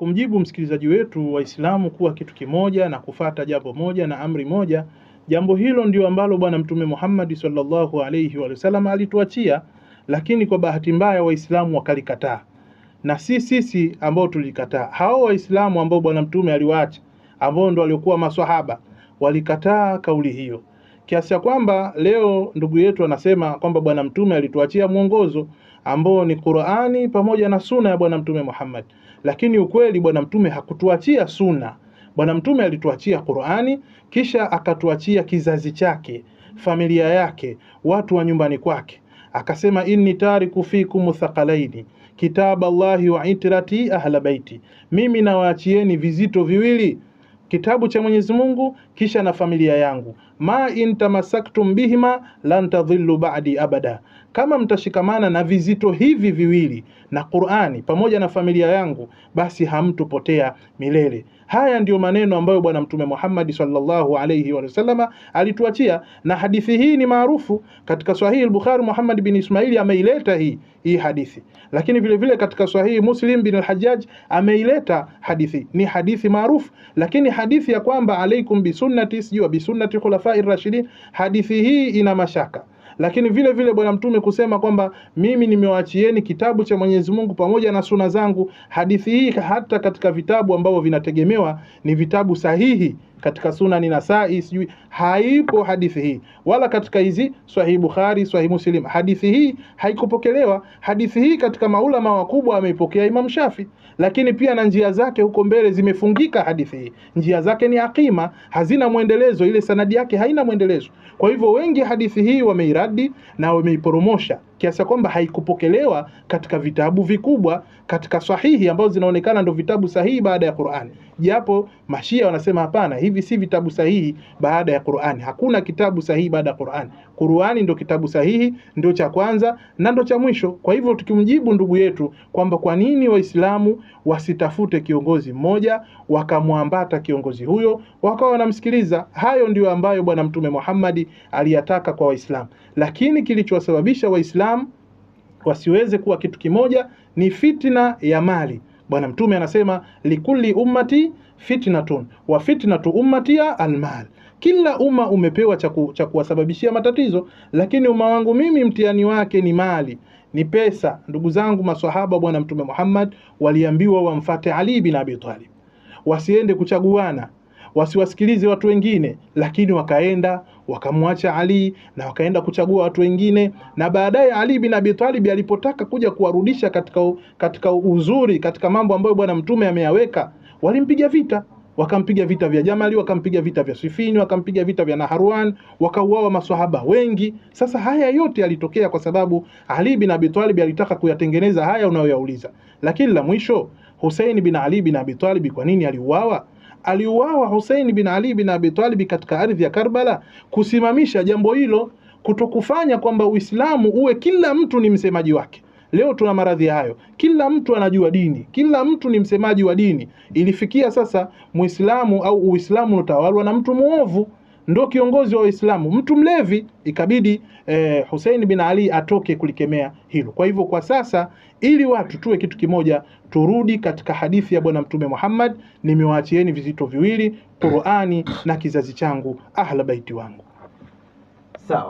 Kumjibu msikilizaji wetu, Waislamu kuwa kitu kimoja na kufata jambo moja na amri moja, jambo hilo ndio ambalo Bwana Mtume Muhammad sallallahu alayhi wa sallam alituachia, lakini kwa bahati mbaya Waislamu wakalikataa. Na si sisi ambao tulikataa, hao Waislamu ambao Bwana Mtume aliwaacha, ambao ndio waliokuwa maswahaba, walikataa kauli hiyo. Kiasi kwamba leo ndugu yetu anasema kwamba Bwana Mtume alituachia mwongozo ambao ni Qur'ani pamoja na suna ya Bwana Mtume Muhammad. Lakini ukweli Bwana Mtume hakutuachia suna. Bwana Mtume alituachia Qur'ani, kisha akatuachia kizazi chake, familia yake, watu wa nyumbani kwake. Akasema inni tariku fikum thaqalaini kitab Allahi wa itrati ahla baiti, mimi nawaachieni vizito viwili, kitabu cha Mwenyezi Mungu kisha na familia yangu. Ma in tamassaktum bihima lan tadhillu ba'di abada, kama mtashikamana na vizito hivi viwili na Qur'ani pamoja na familia yangu, basi hamtupotea milele. Haya ndiyo maneno ambayo Bwana Mtume Muhammad sallallahu alayhi wa sallama alituachia, na hadithi hii ni maarufu katika Sahihi al-Bukhari. Muhammad bin Ismaili ameileta hii hadithi, lakini vile vile katika Sahihi Muslim bin al-Hajjaj ameileta hadithi, ni hadithi maarufu. Lakini hadithi ya kwamba alaikum bisunnati, sijui bisunnati khulafai rashidin, hadithi hii ina mashaka. Lakini vile vile Bwana Mtume kusema kwamba mimi nimewaachieni kitabu cha Mwenyezi Mungu pamoja na suna zangu, hadithi hii hata katika vitabu ambavyo vinategemewa ni vitabu sahihi, katika Sunani Nasai sijui haipo hadithi hii, wala katika hizi Sahih Bukhari, Sahih Muslim hadithi hii haikupokelewa. Hadithi hii katika maulama wakubwa ameipokea Imam Shafi, lakini pia na njia zake huko mbele zimefungika. Hadithi hii njia zake ni akima, hazina mwendelezo, ile sanadi yake haina mwendelezo. Kwa hivyo wengi hadithi hii wameiradi na wameiporomosha kiasi kwamba haikupokelewa katika vitabu vikubwa, katika sahihi ambazo zinaonekana ndo vitabu sahihi baada ya Qur'ani. Japo mashia wanasema hapana, hivi si vitabu sahihi baada ya Qur'ani. Hakuna kitabu sahihi baada ya Qur'ani. Qur'ani ndo kitabu sahihi, ndio cha kwanza na ndo cha mwisho. Kwa hivyo tukimjibu ndugu yetu kwamba kwa nini Waislamu wasitafute kiongozi mmoja wakamwambata kiongozi huyo wakawa wanamsikiliza, hayo ndiyo ambayo Bwana Mtume Muhammad aliyataka kwa Waislamu. Lakini kilichowasababisha Waislamu wasiweze kuwa kitu kimoja ni fitna ya mali. Bwana Mtume anasema likulli ummati fitnatun wa fitnatu ummatia almal, kila umma umepewa cha kuwasababishia matatizo, lakini umma wangu mimi mtihani wake ni mali, ni pesa. Ndugu zangu maswahaba, Bwana Mtume Muhammad waliambiwa wamfate Ali bin Abi Talib, wasiende kuchaguana, wasiwasikilize watu wengine, lakini wakaenda wakamwacha Ali na wakaenda kuchagua watu wengine. Na baadaye Ali bin Abi Talib alipotaka kuja kuwarudisha katika uzuri, katika mambo ambayo Bwana Mtume ameyaweka, walimpiga vita. Wakampiga vita vya Jamali, wakampiga vita vya Sifini, wakampiga vita vya Naharwan, wakauawa maswahaba wengi. Sasa haya yote yalitokea kwa sababu Ali bin Abi Talib alitaka kuyatengeneza haya unayoyauliza. Lakini la mwisho, Hussein bin Ali bin Abi Talib kwa nini aliuawa? Aliuawa Hussein bin Ali bin Abi Talib katika ardhi ya Karbala kusimamisha jambo hilo, kutokufanya kwamba Uislamu uwe kila mtu ni msemaji wake. Leo tuna maradhi hayo, kila mtu anajua dini, kila mtu ni msemaji wa dini. Ilifikia sasa Muislamu au Uislamu unatawalwa na mtu muovu, ndo kiongozi wa Uislamu, mtu mlevi. Ikabidi Hussein bin Ali atoke kulikemea hilo. Kwa hivyo kwa sasa, ili watu tuwe kitu kimoja, turudi katika hadithi ya Bwana Mtume Muhammad, nimewaachieni vizito viwili, Qur'ani na kizazi changu, ahla baiti wangu.